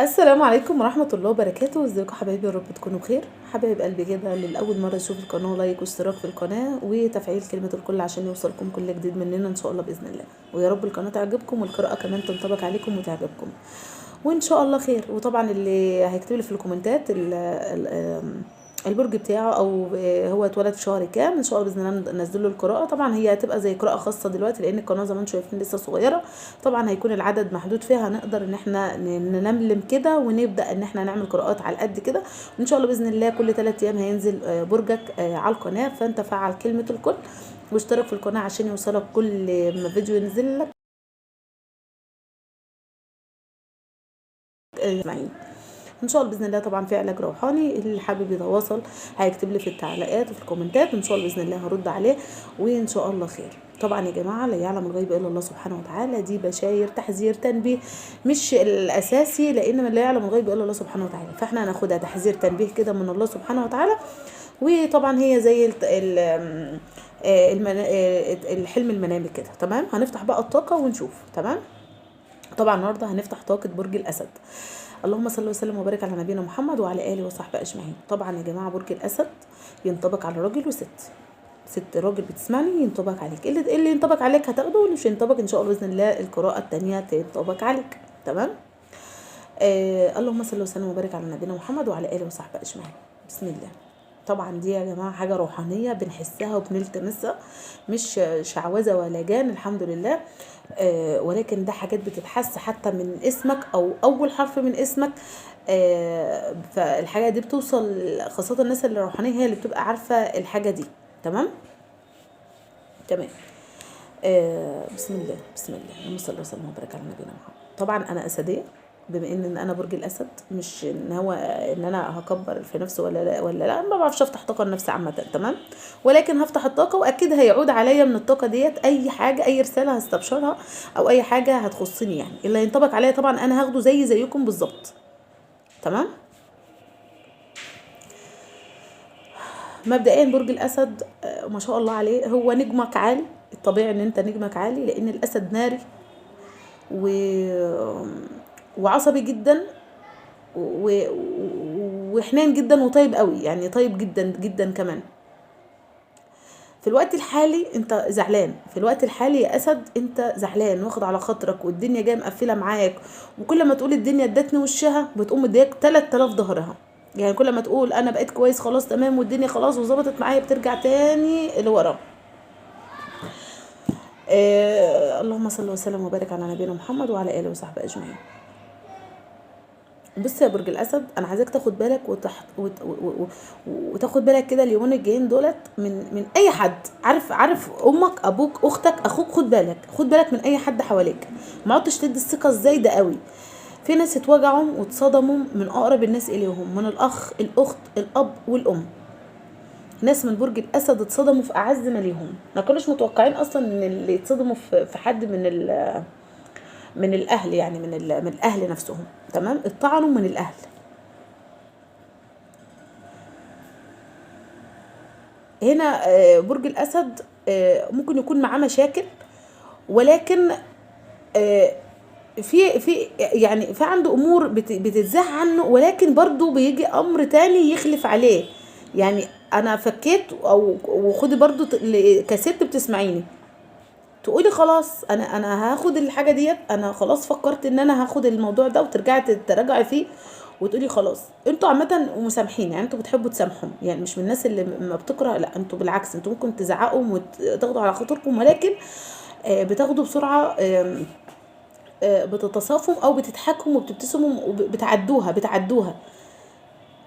السلام عليكم ورحمة الله وبركاته. ازيكم حبايبي؟ يا رب تكونوا بخير. حبايب قلبي كده، للأول مرة يشوف القناة like واشتراك في القناة وتفعيل كلمة الكل عشان يوصلكم كل جديد مننا ان شاء الله بإذن الله. ويا رب القناة تعجبكم والقراءة كمان تنطبق عليكم وتعجبكم، وان شاء الله خير. وطبعا اللي هيكتب لي في الكومنتات البرج بتاعه او هو اتولد في شهر كام، ان شاء الله باذن الله ننزل له القراءة. طبعا هي هتبقى زي قراءة خاصة دلوقتي لان القناة زي ما انتم شايفين لسه صغيرة، طبعا هيكون العدد محدود فيها، هنقدر ان احنا ننملم كده ونبدا ان احنا نعمل قراءات على قد كده. وان شاء الله باذن الله كل 3 ايام هينزل برجك على القناة، فانت فعل كلمة الكل واشترك في القناة عشان يوصلك كل ما فيديو ينزل لك. ان شاء الله باذن الله طبعا في علاج روحاني، اللي حابب يتواصل هيكتب لي في التعليقات وفي الكومنتات، وان شاء الله باذن الله هرد عليه، وان شاء الله خير. طبعا يا جماعة لا يعلم الغيب الا الله سبحانه وتعالى، دي بشاير تحذير تنبيه مش الاساسي، لان من لا يعلم الغيب الا الله سبحانه وتعالى، فاحنا هناخدها تحذير تنبيه كده من الله سبحانه وتعالى. وطبعا هي زي الحلم المنامي كده، تمام. هنفتح بقى الطاقة ونشوف، تمام. طبعا النهارده هنفتح طاقة برج الاسد. اللهم صل وسلم وبارك على نبينا محمد وعلى اله وصحبه اجمعين. طبعا يا جماعة برج الاسد ينطبق على راجل وست، ست راجل بتسمعني ينطبق عليك، اللي ينطبق عليك هتاخده، واللي مش ينطبق ان شاء الله باذن الله القراءة الثانية تنطبق عليك، تمام. اللهم صل وسلم وبارك على نبينا محمد وعلى اله وصحبه اجمعين. بسم الله. طبعا دي يا جماعة حاجة روحانية بنحسها وبنلتمسها، مش شعوذه ولا جان الحمد لله، ولكن ده حاجات بتتحس حتى من اسمك او اول حرف من اسمك، فالحاجه دي بتوصل، خاصة الناس اللي روحانية هي اللي بتبقى عارفه الحاجة دي، تمام تمام. بسم الله بسم الله، اللهم صل وسلم وبارك على نبينا محمد. طبعا انا اسديه، بما ان انا برج الاسد، مش ان هو ان انا هكبر في نفسي ولا لا ولا لا، ما بعرفش افتح طاقة لنفسي عامة، تمام. ولكن هفتح الطاقة واكيد هيعود عليا من الطاقة ديت اي حاجة، اي رسالة هستبشرها او اي حاجة هتخصني، يعني اللي هينطبق عليا طبعا انا هاخده زي زيكم بالظبط، تمام. مبدئيا برج الاسد ما شاء الله عليه، هو نجمك عالي، الطبيعي ان انت نجمك عالي لان الاسد ناري وعصبي جدا وحنين جدا وطيب قوي، يعني طيب جدا جدا كمان. في الوقت الحالي انت زعلان، في الوقت الحالي يا اسد انت زعلان واخد على خاطرك، والدنيا جاية مقفلة معاك، وكل ما تقول الدنيا ادتني وشها بتقوم مدياك 3000 ظهرها، يعني كل ما تقول انا بقيت كويس خلاص تمام والدنيا خلاص وظبطت معايا بترجع تاني لورا. اللهم صل وسلم وبارك على نبينا محمد وعلى اله وصحبه اجمعين. بص يا برج الاسد، انا عايزاك تاخد بالك وتاخد بالك كده اليومين الجايين دولت من اي حد، عارف امك ابوك اختك اخوك، خد بالك خد بالك من اي حد حواليك، ما عدتش تدي الثقة الزايدة قوي. في ناس اتوجعوا واتصدموا من اقرب الناس اليهم، من الاخ الاخت الاب والام. ناس من برج الاسد اتصدموا في اعز ما ليهم، ما كانوش متوقعين اصلا ان اللي يتصدموا في حد من الاهل، يعني من الاهل نفسهم، تمام. اتطعنوا من الاهل. هنا برج الاسد ممكن يكون معاه مشاكل، ولكن في يعني في عنده امور بتتزاح عنه، ولكن برضو بيجي امر تاني يخلف عليه. يعني انا فكيت او وخدي برضو كست بتسمعيني تقولي خلاص انا هاخد الحاجة ديت، انا خلاص فكرت ان انا هاخد الموضوع ده، وترجعي تراجعي فيه وتقولي خلاص. انتوا عامة ومسامحين، يعني انتوا بتحبوا تسامحوا، يعني مش من الناس اللي ما بتكره، لا انتوا بالعكس انتوا ممكن تزعقوا وتاخدوا على خاطركم، ولكن بتاخدوا بسرعة، بتتصافوا او بتضحكوا وبتبتسموا وبتعدوها، بتعدوها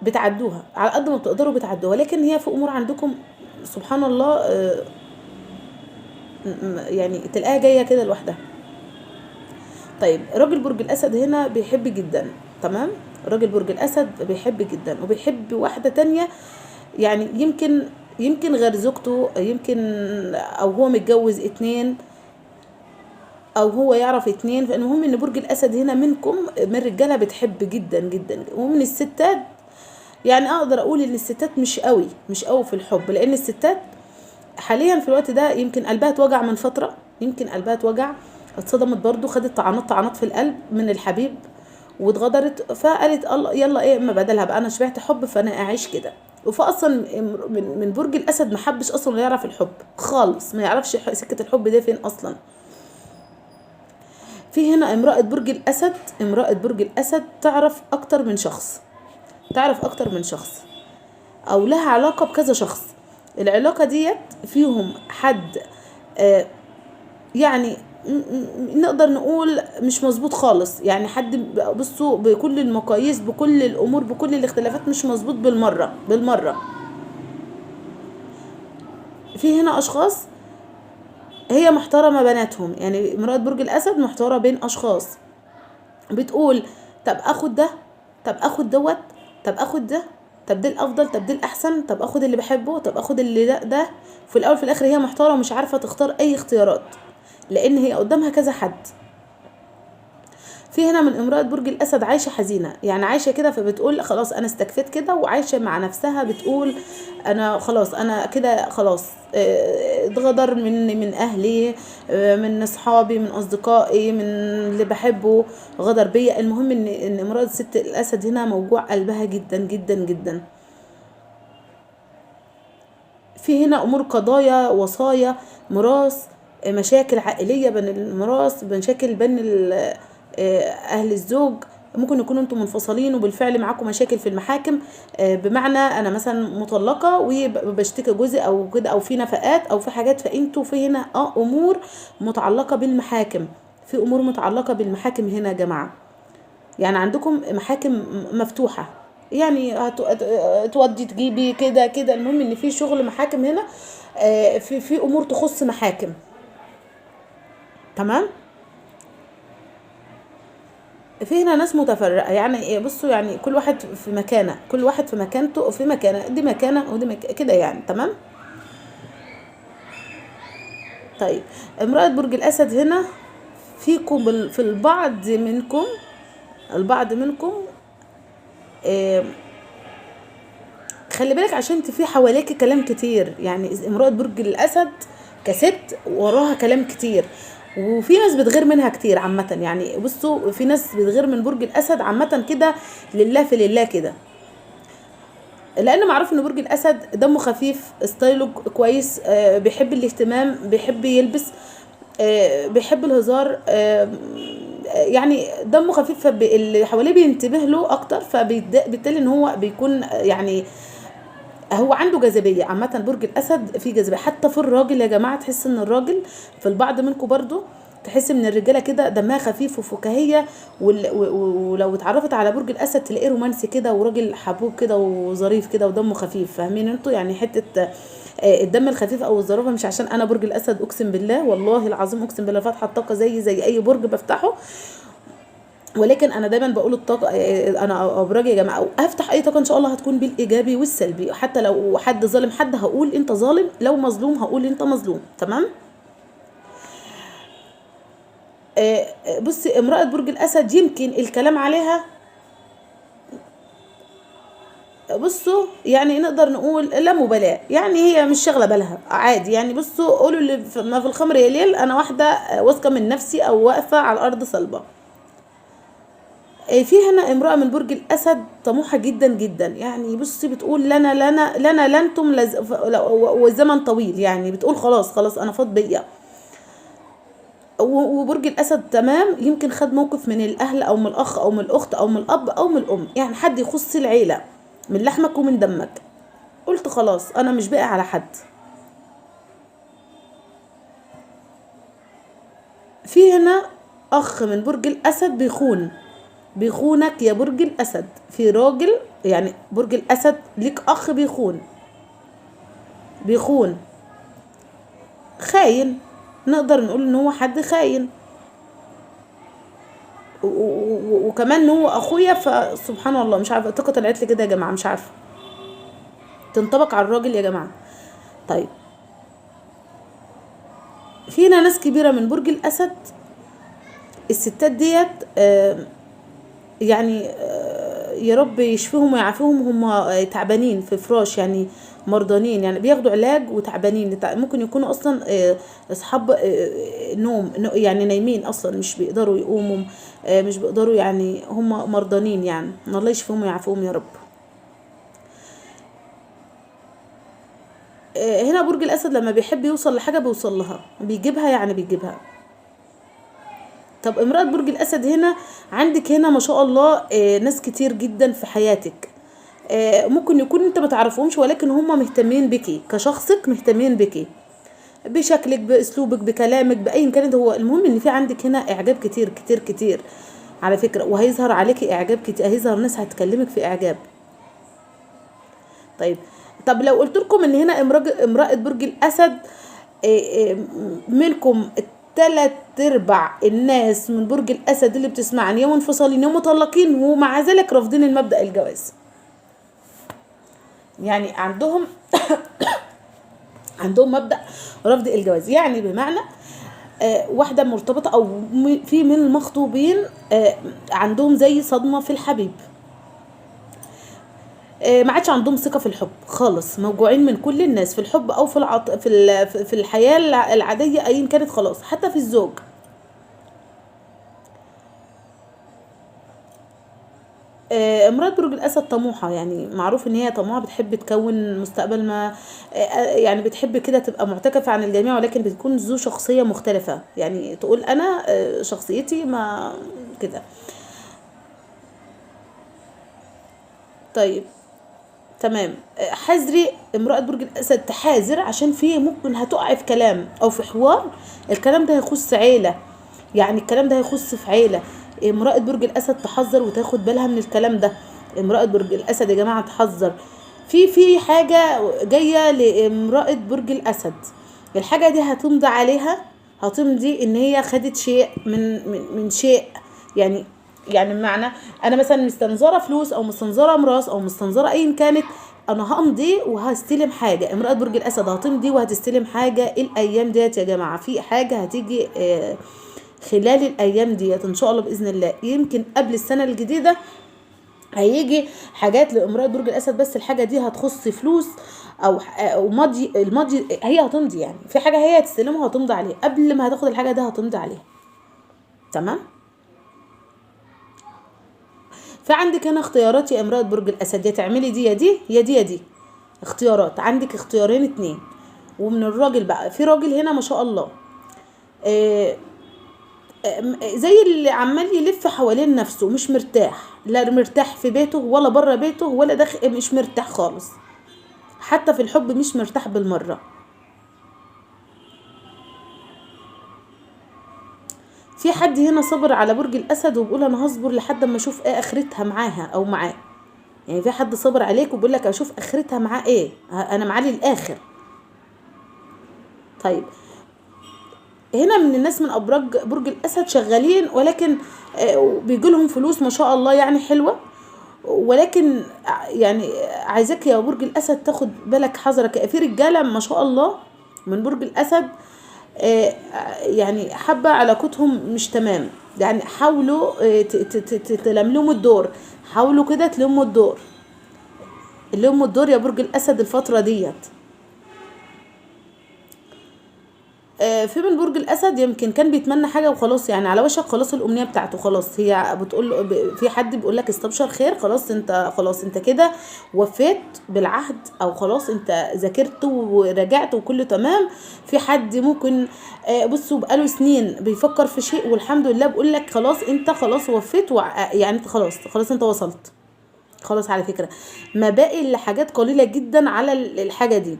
بتعدوها على قد ما بتقدروا بتعدوها. ولكن هي في امور عندكم سبحان الله يعني تلاقيها جاية كده لوحدها. طيب راجل برج الاسد هنا بيحب جدا، تمام. راجل برج الاسد بيحب جدا وبيحب واحدة تانية، يعني يمكن غير زوجته، يمكن او هو متجوز 2 او هو يعرف 2. فالمهم ان برج الاسد هنا منكم من الرجالة بتحب جدا جدا، ومن الستات يعني اقدر اقول ان الستات مش قوي مش قوي في الحب، لان الستات حاليا في الوقت ده يمكن قلبها اتوجع من فترة، يمكن قلبها اتوجع، اتصدمت برضو، خدت طعنات في القلب من الحبيب، واتغدرت، فقالت الله يلا ايه اما بدلها بقى، انا شبعت حب فانا اعيش كده. فاصلا من برج الاسد ما حبش اصلا يعرف الحب خالص، ما يعرفش سكة الحب ده فين اصلا. في هنا امراة برج الاسد، امراة برج الاسد تعرف اكتر من شخص، تعرف اكتر من شخص او لها علاقة بكذا شخص. العلاقة ديت فيهم حد يعني نقدر نقول مش مظبوط خالص، يعني حد بصوا بكل المقاييس بكل الامور بكل الاختلافات مش مظبوط بالمرة بالمرة. في هنا اشخاص هي محترمه بناتهم، يعني امرأة برج الاسد محتارة بين اشخاص، بتقول طب اخد ده، طب اخد دوت، طب اخد ده، طب ده الافضل، طب ده الاحسن، طب اخد اللي بحبه، طب اخد اللي ده. في الاول في الاخر هي محتارة ومش عارفه تختار اي اختيارات، لان هي قدامها كذا حد. في هنا من امرأة برج الاسد عايشة حزينة، يعني عايشة كده، فبتقول خلاص انا استكفيت كده، وعايشة مع نفسها بتقول انا خلاص، انا كده خلاص، اتغدر من اهلي، من اصحابي، من اصدقائي، من اللي بحبه غدر بيا. المهم ان امرأة ست الاسد هنا موجوع قلبها جدا جدا جدا. في هنا امور قضايا، وصايا، ميراث، مشاكل عائلية بين الميراث، مشاكل بين اهل الزوج. ممكن يكونوا انتم منفصلين وبالفعل معاكم مشاكل في المحاكم، بمعنى انا مثلا مطلقه وبشتكي جوزي او كده، او في نفقات او في حاجات، فانتوا في هنا امور متعلقه بالمحاكم، في امور متعلقه بالمحاكم هنا يا جماعة. يعني عندكم محاكم مفتوحة، يعني تودي تجيبي كده كده. المهم ان في شغل محاكم هنا، في امور تخص محاكم. تمام. في هنا ناس متفرقة، يعني بصوا، يعني كل واحد في مكانه، كل واحد في مكانته، في مكانه، دي مكانه ودي مكانه كده يعني. تمام. طيب امرأة برج الأسد هنا فيكم، في البعض منكم، البعض منكم خلي بالك عشان انت في حواليك كلام كتير. يعني امرأة برج الأسد كست وراها كلام كتير، وفي ناس بتغير منها كتير عامة. يعني بصوا في ناس بتغير من برج الأسد عامة كده، لله في لله كده، لأن معروف إن برج الأسد دمه خفيف، ستايله كويس، بيحب الاهتمام، بيحب يلبس، بيحب الهزار، يعني دمه خفيف، فاللي حواليه بينتبه له أكتر، فبالتالي إن هو بيكون يعني هو عنده جاذبية عامة. برج الأسد فيه جاذبية حتى في الراجل يا جماعة، تحس إن الراجل في البعض منكم برضو تحس إن الرجالة كده دمها خفيف وفكاهية، ولو اتعرفت على برج الأسد تلاقيه رومانسي كده، وراجل حبوب كده وظريف كده ودمه خفيف. فاهمين انتوا يعني حتة الدم الخفيف أو الظرافة؟ مش عشان أنا برج الأسد، أقسم بالله والله العظيم أقسم بالله فاتحة الطاقة زي أي برج بفتحه، ولكن انا دايما بقول الطاقة، انا ابراج يا جماعة، او افتح اي طاقة ان شاء الله هتكون بالايجابي والسلبي. حتى لو حد ظالم حد هقول انت ظالم، لو مظلوم هقول انت مظلوم. تمام. بصي امرأة برج الاسد يمكن الكلام عليها بصوا يعني نقدر نقول لا مبالاة، يعني هي مش شاغله بالها عادي. يعني بصوا قولوا اللي ما في الخمر يا ليل، انا واحدة واثقة من نفسي او واقفة على الارض صلبه. في هنا امرأة من برج الأسد طموحة جدا جدا، يعني بصي بتقول لنا لنا لنا لنتم والزمن طويل، يعني بتقول خلاص خلاص أنا فاض بيا. وبرج الأسد تمام يمكن خد موقف من الأهل أو من الأخ أو من الأخت أو من الأب أو من الأم، يعني حد يخص العيلة من لحمك ومن دمك. قلت خلاص أنا مش باقي على حد. في هنا أخ من برج الأسد بيخون، بيخونك يا برج الأسد. في راجل يعني برج الأسد ليك أخ بيخون، بيخون، خاين، نقدر نقول ان هو حد خاين، وكمان هو اخويا. فسبحان الله مش عارفه الطاقة طلعت لي كده يا جماعة، مش عارفه تنطبق على الراجل يا جماعة. طيب فينا ناس كبيرة من برج الاسد، الستات ديت يعني يا رب يشفيهم ويعافيهم، هم تعبانين في فراش، يعني مرضانين، يعني بياخدوا علاج وتعبانين، ممكن يكونوا اصلا اصحاب نوم، يعني نايمين اصلا، مش بيقدروا يقوموا، مش بيقدروا، يعني هم مرضانين يعني. الله يشفيهم ويعافيهم يا رب. هنا برج الاسد لما بيحب يوصل لحاجة بيوصل لها، بيجيبها يعني بيجيبها. طب امرأة برج الاسد هنا عندك هنا ما شاء الله ناس كتير جدا في حياتك، ممكن يكون انت ما تعرفهمش، ولكن هم مهتمين بيكي كشخصك، مهتمين بيكي بشكلك، باسلوبك، بكلامك، باي كان هو. المهم ان في عندك هنا اعجاب كتير كتير كتير على فكرة، وهيظهر عليكي اعجاب كتير، هيظهر ناس هتكلمك في اعجاب. طيب، طب لو قلت لكم ان هنا امرأة برج الاسد منكم 3/4 الناس من برج الاسد اللي بتسمعني يا منفصلين يا مطلقين، ومع ذلك رافضين المبدأ الجواز، يعني عندهم مبدأ رفض الجواز. يعني بمعنى واحدة مرتبطة او في من المخطوبين عندهم زي صدمة في الحبيب، ما عادش عندهم ثقة في الحب خالص، موجوعين من كل الناس في الحب او في في الحياة العادية ايا كانت خلاص، حتى في الزوج. امرأة برج الأسد طموحة، يعني معروف ان هي طموحة، بتحب تكون مستقبل، ما يعني بتحب كده تبقى معتكفة عن الجميع، ولكن بتكون ذو شخصية مختلفة، يعني تقول انا شخصيتي ما كده. طيب تمام، حذري امرأة برج الأسد، تحاذر عشان في ممكن هتقعي في كلام او في حوار، الكلام ده هيخص عيلة، يعني الكلام ده هيخص في عيلة. امرأة برج الأسد تحذر وتاخد بالها من الكلام ده. امرأة برج الأسد يا جماعة تحذر، في حاجة جاية لامرأة برج الأسد، الحاجة دي هتمضي عليها، هتمضي ان هي خدت شيء من من شيء، يعني بمعنى انا مثلا مستنظره فلوس او مستنظره ميراث او مستنظره ايا كانت، انا همضي وهستلم حاجة. امرأة برج الأسد هتمضي وهتستلم حاجة الايام ديت يا جماعة، في حاجة هتيجي خلال الايام ديت ان شاء الله باذن الله، يمكن قبل السنة الجديدة هيجي حاجات لامرأة برج الاسد، بس الحاجة دي هتخص فلوس او ماضي، الماضي هي هتمضي، يعني في حاجة هي هتستلمها وهتمضي عليها، قبل ما هتاخد الحاجة دي هتمضي عليها. تمام. فعندك هنا اختيارات يا امرأة برج الاسد، يا تعملي دي يا دي يا دي يا دي، اختيارات عندك، اختيارين 2. ومن الراجل بقى، في راجل هنا ما شاء الله زي اللي عمال يلف حوالين نفسه، مش مرتاح، لا مرتاح في بيته ولا بره بيته ولا داخل، مش مرتاح خالص، حتى في الحب مش مرتاح بالمرة. في حد هنا صبر على برج الأسد وبيقول أنا هصبر لحد ما أشوف إيه آخرتها معاها أو معاه، يعني في حد صبر عليك وبيقول لك أشوف آخرتها معاه إيه، أنا معاه للآخر. طيب هنا من الناس من أبراج برج الأسد شغالين، ولكن بيجي لهم فلوس ما شاء الله يعني حلوة، ولكن يعني عايزاك يا برج الأسد تاخد بالك حذرك. في رجالة ما شاء الله من برج الأسد يعني حابة علاقتهم مش تمام، يعني حاولوا تلملموا الدور، حاولوا كده تلموا الدور، لموا الدور يا برج الأسد الفترة ديت. في من برج الأسد يمكن كان بيتمنى حاجة وخلاص، يعني على وشك خلاص الأمنية بتاعته، خلاص هي بتقول، في حد بيقول لك استبشر خير، خلاص انت، خلاص انت كده وفيت بالعهد، او خلاص انت ذاكرت ورجعت وكله تمام. في حد ممكن بصوا بقاله سنين بيفكر في شيء، والحمد لله بيقول لك خلاص انت خلاص وفيت، يعني انت خلاص انت وصلت خلاص. على فكرة ما باقي الا حاجات قليلة جدا على الحاجة دي.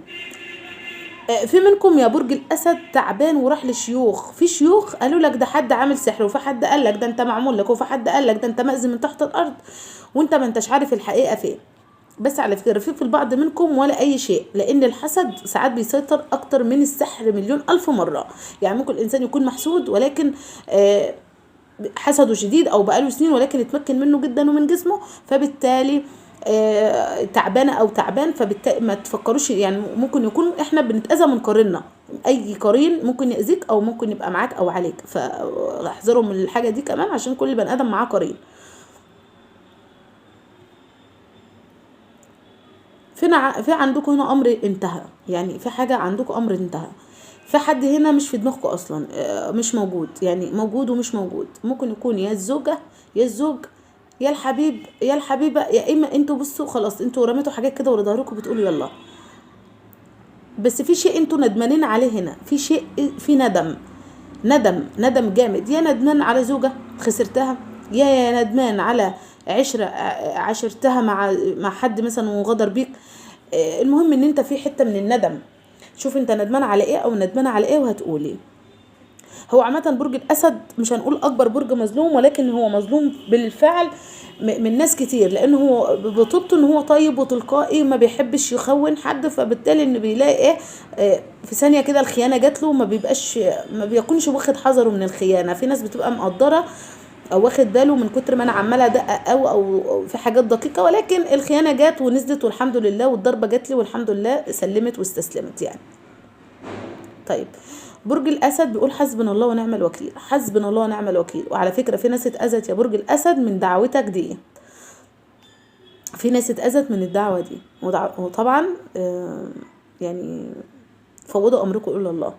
في منكم يا برج الأسد تعبان وراح لشيوخ، في شيوخ قالوا لك ده حد عامل سحر، وفي حد قال لك ده انت معمول لك، وفي حد قال لك ده انت مأذي من تحت الأرض، وانت ما انتش عارف الحقيقة فين. بس على فكرة في البعض منكم ولا أي شيء، لأن الحسد ساعات بيسيطر أكتر من السحر مليون ألف مرة. يعني ممكن الإنسان يكون محسود ولكن حسده شديد أو بقاله سنين، ولكن اتمكن منه جدا ومن جسمه، فبالتالي تعبانة او تعبان، فبالتالي ما تفكروش، يعني ممكن يكون احنا بنتاذى من قريننا، اي قرين ممكن ياذيك او ممكن يبقى معاك او عليك، فاحذروا من الحاجة دي كمان عشان كل بني ادم معاه قرين. في عندكم هنا امر انتهى، يعني في حاجة عندكم امر انتهى، في حد هنا مش في دماغكم اصلا، مش موجود، يعني موجود ومش موجود. ممكن يكون يا الزوجة يا الزوج يا الحبيب يا الحبيبة، يا اما انتوا بصوا خلاص انتوا رميتوا حاجات كده ورا ظهركم بتقولوا يلا. بس في شيء انتوا ندمانين عليه هنا، في شيء، في ندم، ندم، ندم جامد. يا ندمان على زوجة خسرتها، يا ندمان على عشرة عشرتها مع حد مثلا وغدر بيك. المهم ان انت في حتة من الندم، شوف انت ندمان على ايه او ندمانة على ايه وهتقولي. هو عامة برج الأسد مش هنقول أكبر برج مظلوم، ولكن هو مظلوم بالفعل من ناس كتير، لأنه هو بطوبته إن هو طيب وتلقائي، ما بيحبش يخون حد، فبالتالي إنه بيلاقي إيه، في ثانية كده الخيانة جات له، ما بيكونش واخد حذره من الخيانة. في ناس بتبقى مقدرة أو واخد باله من كتر ما أنا عمالة أدقق أو في حاجات دقيقة، ولكن الخيانة جات ونزلت والحمد لله، والضربة جات لي والحمد لله، سلمت واستسلمت يعني. طيب برج الأسد بيقول حسبنا الله ونعم الوكيل، حسبنا الله ونعم الوكيل. وعلى فكرة في ناس اتأذت يا برج الأسد من دعوتك دي، في ناس اتأذت من الدعوة دي، وطبعا يعني فوضوا أمركم إلى الله.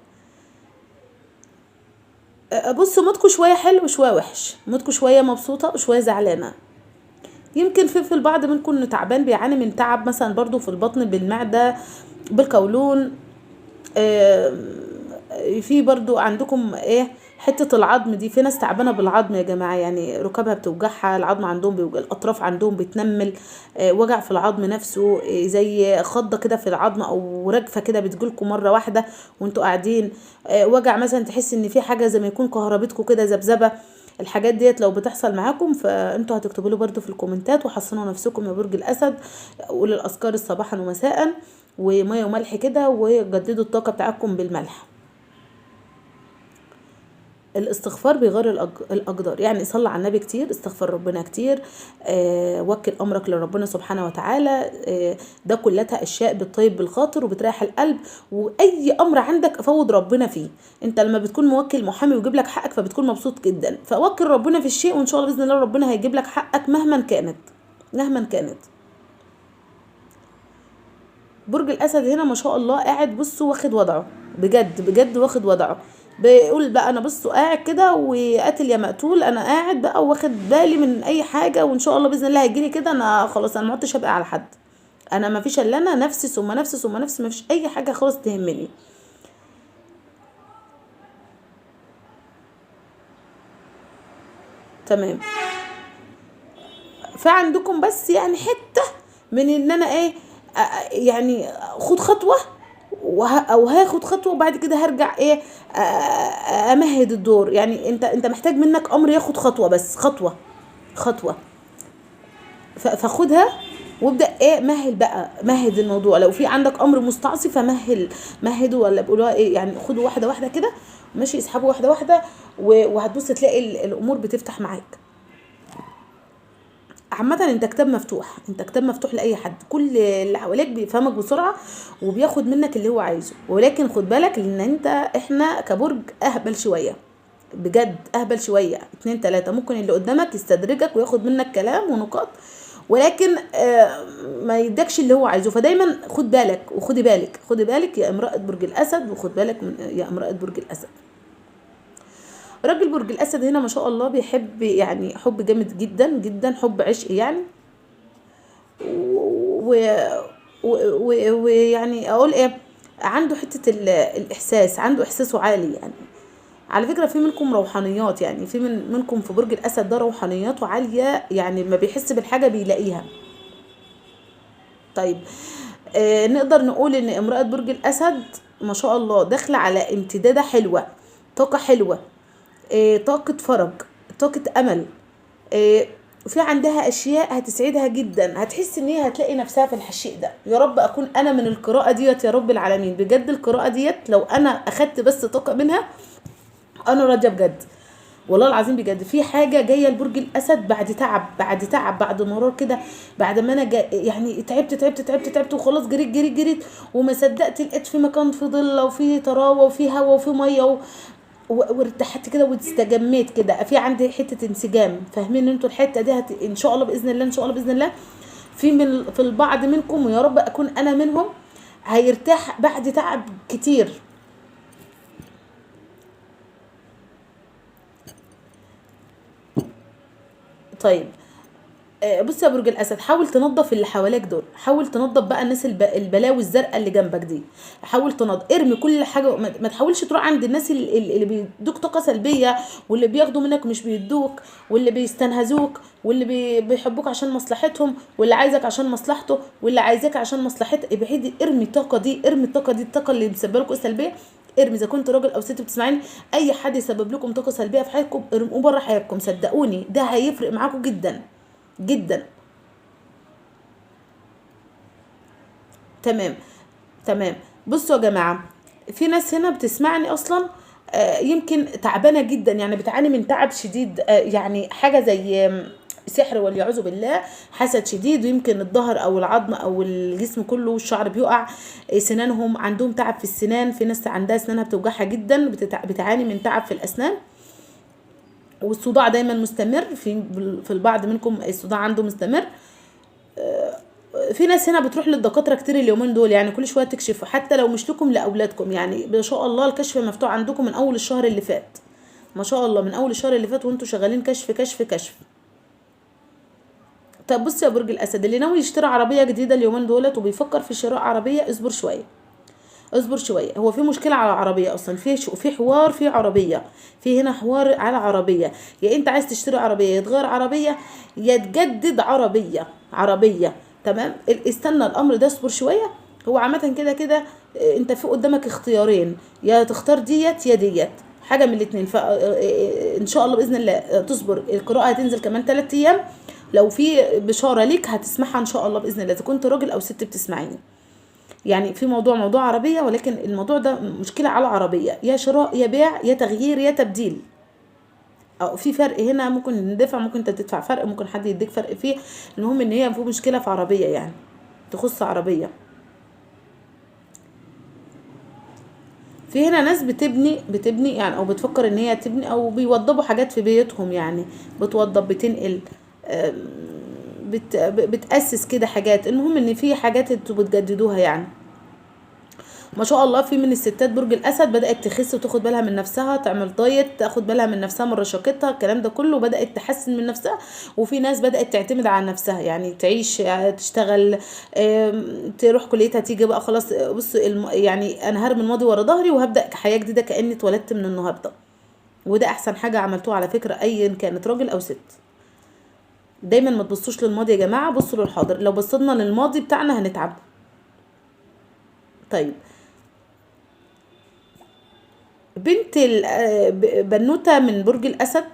بصوا مودكم شوية حلو وشوية وحش، مودكم شوية مبسوطة وشوية زعلانة. يمكن في البعض منكم انه تعبان، بيعاني من تعب مثلا برضو في البطن، بالمعدة، بالقولون. في برضو عندكم ايه حتة العظم دي، في ناس تعبانة بالعظم يا جماعة، يعني ركبها بتوجعها، العظم عندهم بيوجع، الأطراف عندهم بتنمل، وجع في العظم نفسه، زي خضة كده في العظم أو رجفة كده بتجيلكم مرة واحدة وانتوا قاعدين، وجع مثلا تحس ان في حاجة زي ما يكون كهربتكم كده ذبذبة. الحاجات ديت لو بتحصل معاكم فانتوا هتكتبوا له برضو في الكومنتات، وحصنوا نفسكم يا برج الأسد، قولوا الأذكار صباحا ومساء، ومية وملح كده، وجددوا الطاقة بتاعتكم بالملح. الاستغفار بيغير الأقدار، يعني صلى على النبي كتير، استغفر ربنا كتير، وكل أمرك لربنا سبحانه وتعالى، ده كلها أشياء بتطيب بالخاطر وبتريح القلب. وأي أمر عندك فوض ربنا فيه، أنت لما بتكون موكل محامي ويجيب لك حقك فبتكون مبسوط جدا، فوكل ربنا في الشيء وإن شاء الله بإذن الله ربنا هيجيب لك حقك مهما كانت، مهما كانت. برج الأسد هنا ما شاء الله قاعد بصوا واخد وضعه بجد بجد، واخد وضعه، بيقول بقى انا بصوا قاعد كده وقاتل يا مقتول، انا قاعد بقى واخد بالي من اي حاجة، وان شاء الله باذن الله هيجيلي كده، انا خلاص انا ما عدتش هبقى على حد، انا ما فيش الا انا، نفسي ثم نفسي ثم نفسي، ما فيش اي حاجة خالص تهمني. تمام. فعندكم بس يعني حتة من ان انا ايه، يعني خد خطوة او هاخد خطوة وبعد كده هرجع ايه امهد الدور. يعني انت محتاج منك امر ياخد خطوة، بس خطوة خطوة، فخدها وابدا ايه مهل بقى، مهد الموضوع. لو في عندك امر مستعصي فمهل، مهده، ولا بيقولوها ايه يعني، خدوا واحدة واحدة كده ماشي، اسحبوا واحدة واحدة، وهتبص تلاقي الامور بتفتح معاك. عامة انت كتاب مفتوح، انت كتاب مفتوح لأي حد، كل اللي حواليك بيفهمك بسرعة وبياخد منك اللي هو عايزه. ولكن خد بالك لان انت، احنا كبرج اهبل شوية بجد، اهبل شوية، 2 3 ممكن اللي قدامك يستدرجك وياخد منك كلام ونقاط، ولكن ما يدكش اللي هو عايزه. فدايما خد بالك وخدي بالك، خدي بالك يا امرأة برج الأسد، وخد بالك يا امرأة برج الأسد. راجل برج الأسد هنا ما شاء الله بيحب، يعني حب جامد جدا جدا، حب عشق يعني، ويعني اقول ايه، عنده حتة الإحساس، عنده إحساسه عالي يعني. على فكرة في منكم روحانيات، يعني في منكم في برج الأسد ده روحانياته عالية، يعني ما بيحس بالحاجة بيلاقيها. طيب نقدر نقول ان امرأة برج الأسد ما شاء الله داخلة على امتدادة حلوة، طاقة حلوة، طاقة فرج، طاقة أمل، وفي عندها أشياء هتسعدها جدا، هتحس إن هي هتلاقي نفسها في الشيء ده. يا رب أكون أنا من القراءة ديت يا رب العالمين، بجد القراءة ديت لو أنا أخدت بس طاقة منها أنا راضية بجد، والله العظيم بجد. في حاجة جاية لبرج الأسد بعد تعب، بعد تعب، بعد مرار كده، بعد ما أنا يعني تعبت تعبت تعبت تعبت وخلاص، جريت جريت جريت وما صدقت لقيت في مكان في ضلة وفي طراوة وفي هوا وفي مية وارتحت كده واستجميت كده، في عندي حتة انسجام. فاهمين ان انتوا الحتة دي ان شاء الله باذن الله، ان شاء الله باذن الله في البعض منكم، ويا رب اكون انا منهم، هيرتاح بعد تعب كتير. طيب بص يا برج الاسد، حاول تنظف اللي حواليك دول، حاول تنظف بقى الناس البلاوي الزرقاء اللي جنبك دي، حاول تنظف، ارمي كل حاجة، ما تحاولش تروح عند الناس اللي بيدوك طاقة سلبية، واللي بياخدوا منك مش بيدوك، واللي بيستنهزوك، واللي بيحبوك عشان مصلحتهم، واللي عايزك عشان مصلحته، واللي عايزاك عشان مصلحته. ابعدي، ارمي الطاقة دي، ارمي الطاقة دي، الطاقة اللي مسببه لكم سلبية ارمي. اذا كنت راجل او ست بتسمعيني، اي حد يسبب لكم طاقة سلبية في حياتكم ارموه بره حياتكم، صدقوني ده هيفرق معاكم جدا جدا. تمام تمام. بصوا يا جماعة، في ناس هنا بتسمعني اصلا يمكن تعبانة جدا، يعني بتعاني من تعب شديد، يعني حاجة زي سحر والعياذ بالله، حسد شديد، ويمكن الظهر او العظم او الجسم كله والشعر بيقع، سنانهم عندهم تعب في السنان، في ناس عندها سنانها بتوجعها جدا، بتعاني من تعب في الاسنان، والصداع دايما مستمر، في البعض منكم الصداع عنده مستمر. في ناس هنا بتروح للدكاتره كتير اليومين دول، يعني كل شوية تكشفوا، حتى لو مش لكم لاولادكم، يعني ما شاء الله الكشف مفتوح عندكم من اول الشهر اللي فات، ما شاء الله من اول الشهر اللي فات وانتوا شغالين كشف كشف كشف. طب بص يا برج الاسد، اللي ناوي يشتري عربية جديدة اليومين دولت وبيفكر في شراء عربية، اصبر شوية، اصبر شوية. هو في مشكلة على العربية اصلا، في حوار في عربية، في هنا حوار على عربية، يا انت عايز تشتري عربية، يا تغير عربية، يا تجدد عربية، عربية. تمام، استنى الامر ده، اصبر شوية. هو عامة كده كده انت في قدامك اختيارين، يا تختار ديت يا ديت، حاجة من الاتنين. فان شاء الله باذن الله تصبر، القراءة هتنزل كمان 3 ايام، لو في بشارة ليك هتسمعها ان شاء الله باذن الله، اذا كنت راجل او ست بتسمعيني. يعني في موضوع عربية، ولكن الموضوع ده مشكلة على عربية، يا شراء يا بيع يا تغيير يا تبديل، او في فرق هنا، ممكن ندفع، ممكن انت تدفع فرق، ممكن حد يديك فرق فيه. المهم ان هي في مشكلة في عربية، يعني تخص عربية. في هنا ناس بتبني يعني، او بتفكر ان هي تبني، او بيوضبوا حاجات في بيتهم، يعني بتوضب، بتنقل، بتأسس كده حاجات. المهم ان في حاجات انتوا بتجددوها يعني. ما شاء الله في من الستات برج الاسد بدأت تخس وتاخد بالها من نفسها، تعمل دايت، تاخد بالها من نفسها، من رشاقتها، الكلام ده كله، بدأت تحسن من نفسها. وفي ناس بدأت تعتمد على نفسها، يعني تعيش، تشتغل، تروح كليتها، تيجي بقى خلاص. بص يعني انا هرمي الماضي ورا ظهري وهبدأ حياة جديدة كأني اتولدت من النهارده. وده احسن حاجة عملتوها على فكرة، ايا كانت راجل او ست. دايما ما تبصوش للماضي يا جماعة، بصوا للحاضر. لو بصينا للماضي بتاعنا هنتعب. طيب بنت بنوتة من برج الأسد،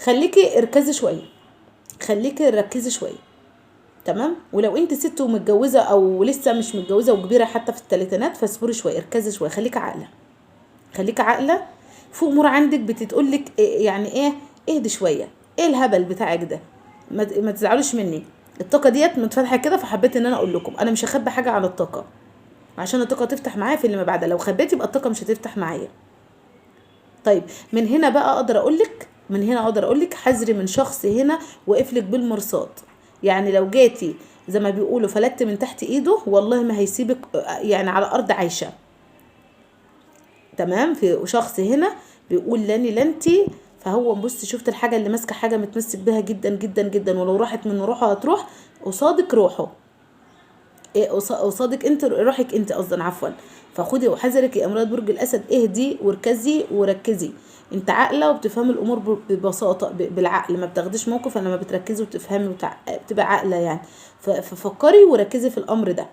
خليكي اركزي شوية، خليكي ركزي شوية. تمام. ولو انت ست ومتجوزة او لسه مش متجوزة وكبيرة حتى في الثلاثينات، فاصبري شوية، اركزي شوية، خليكي عاقلة، خليكي عاقلة. في امور عندك بتتقولك يعني ايه، اهدي شوية، ايه الهبل بتاعك ده، ما تزعلوش مني. الطاقة ديت متفتحة كده، فحبيت ان انا اقول لكم انا مش هخبي حاجة على الطاقة، عشان الطاقة تفتح معايا في اللي ما بعدها. لو خبيت يبقى الطاقة مش هتفتح معايا. طيب من هنا بقى اقدر اقول لك، من هنا اقدر اقول لك حذري من شخص هنا واقف لك بالمرصاد. يعني لو جاتي زي ما بيقولوا فلت من تحت ايده، والله ما هيسيبك يعني على ارض عايشه. تمام. في شخص هنا بيقول لاني لانتي، فهو بص شفت الحاجة اللي ماسكه حاجة متمسك بها جدا جدا جدا، ولو راحت من روحه هتروح قصادك روحه، إيه قصادك انت روحك انت قصدا عفوا. فخدي وحذرك يا امراة برج الاسد، اهدي واركزي وركزي، انت عاقلة وبتفهمي الامور ببساطة، بالعقل، ما بتاخديش موقف الا لما بتركزي وبتفهمي بتبقى عاقلة يعني. ففكري وركزي في الامر ده،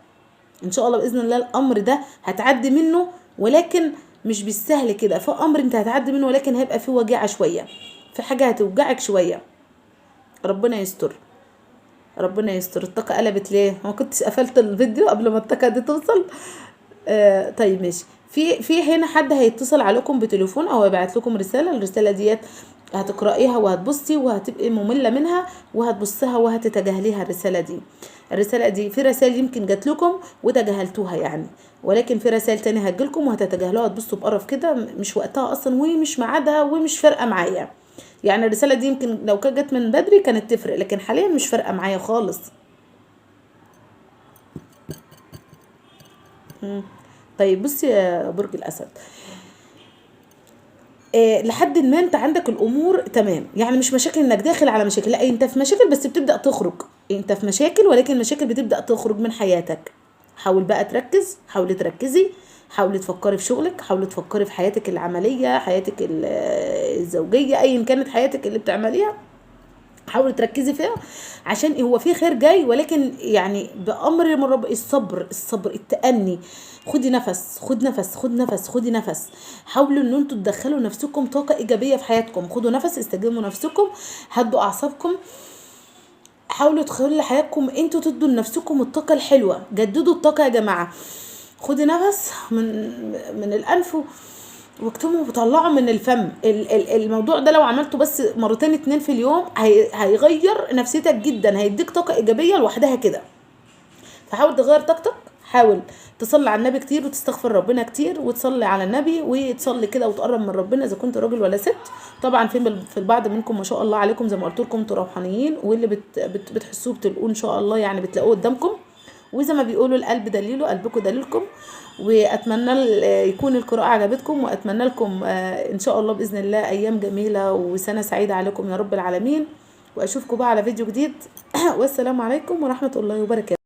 ان شاء الله باذن الله الامر ده هتعدي منه، ولكن مش بالسهل كده. في امر انت هتعدي منه ولكن هيبقى فيه وجيعه شوية، في حاجة هتوجعك شوية. ربنا يستر، ربنا يستر. الطاقة قلبت ليه؟ ما كنتش قفلت الفيديو قبل ما الطاقة دي توصل. طيب ماشي. في هنا حد هيتصل عليكم بتليفون او يبعت لكم رسالة، الرسالة ديت هتقرأيها وهتبصي وهتبقي مملة منها وهتبصها وهتتجاهليها. الرسالة دي، الرسالة دي في رسائل يمكن جات لكم وتجاهلتوها يعني، ولكن في رسائل تانية هتجيلكم وهتتجاهلوها، هتبصوا بقرف كده، مش وقتها اصلا ومش ميعادها ومش فارقة معايا. يعني الرسالة دي يمكن لو كانت جت من بدري كانت تفرق، لكن حاليا مش فارقه معايا خالص. طيب بصي يا برج الاسد، لحد ما انت عندك الامور تمام، يعني مش مشاكل انك داخل على مشاكل، لا انت في مشاكل بس بتبدا تخرج، انت في مشاكل ولكن المشاكل بتبدا تخرج من حياتك. حاول بقى تركز، حاولي تركزي، حاولي تفكري في شغلك، حاولي تفكري في حياتك العملية، حياتك الزوجية، ايا كانت حياتك اللي بتعمليها حاولي تركزي فيها، عشان هو في خير جاي، ولكن يعني بامر من رب. الصبر، الصبر، التأني، خدي نفس، خد نفس، خد نفس، خدي نفس. حاولوا ان انتوا تدخلوا نفسكم طاقة ايجابية في حياتكم، خدوا نفس، استجموا نفسكم، هدوا اعصابكم، حاولوا تخلوا حياتكم انتوا تدوا لنفسكم الطاقة الحلوة، جددوا الطاقة يا جماعة. خدي نفس من الانف واكتموا وطلعوا من الفم. الموضوع ده لو عملته بس مرتين 2 في اليوم هيغير نفسيتك جدا، هيديك طاقة ايجابية لوحدها كده. فحاول تغير طاقتك، حاول تصلي على النبي كتير وتستغفر ربنا كتير وتصلي على النبي وتصلي كده وتقرب من ربنا اذا كنت راجل ولا ست. طبعا في البعض منكم ما شاء الله عليكم زي ما قلت لكم انتوا روحانيين، واللي بتحسوه بتلقوه ان شاء الله، يعني بتلاقوه قدامكم. وزي ما بيقولوا القلب دليله، قلبكم دليلكم. واتمنى يكون القراءة عجبتكم، واتمنى لكم ان شاء الله باذن الله ايام جميلة وسنة سعيدة عليكم يا رب العالمين. واشوفكم بقى على فيديو جديد. والسلام عليكم ورحمة الله وبركاته.